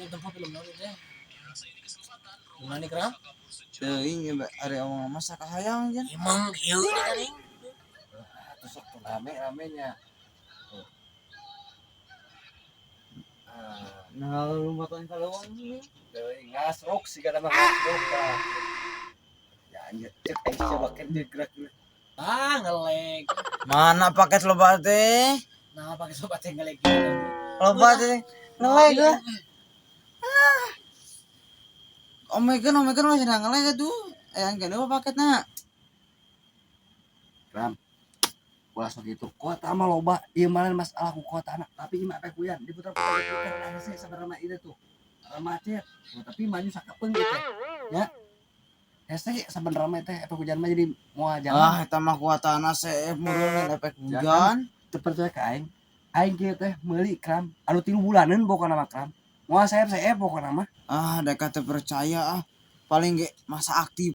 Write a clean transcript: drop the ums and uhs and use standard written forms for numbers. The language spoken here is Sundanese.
Ini tempo film naon teh? Gimana nih, Kram? Teuing ari omong mah sakahayang jan. Emang kieu nih karing. Atuh sok tuh rame-rame nya. Tuh. Ah, Nah, lumbatan kalawang ini. Teuing ngasrok sih kana mah, ngasrok tah. Ya anjir, cek aing coba kan dia gerak. Ah, ngelag. Mana paket loba teh? Nah, pakai sobat yang ngelag gitu. Loba teh. Ngelag lah. Ah. Omegan, omegan masih ngelag tuh. Eh, enggak ada paketna. Ram. Ulah sok gitu. Kuota mah loba, ieu mah lain masalah ku kuota, tapi ieu mah efek hujan diputar-putar diputar lah hese sabarana ieu tuh. Macet. Oh, tapi maju sakapeung gitu ya. Hese sabenerna teh efek hujan mah, jadi moal jangan. Ah, eta mah kuotana seep meureun efek hujan. Teu percaya ka aing. Aing kieu teh meuli, Kram, anu 3 bulaneun pokona mah, Kram. Moal seep-seep pokona mah. Ah, deka teu percaya ah. Paling ge masa aktif.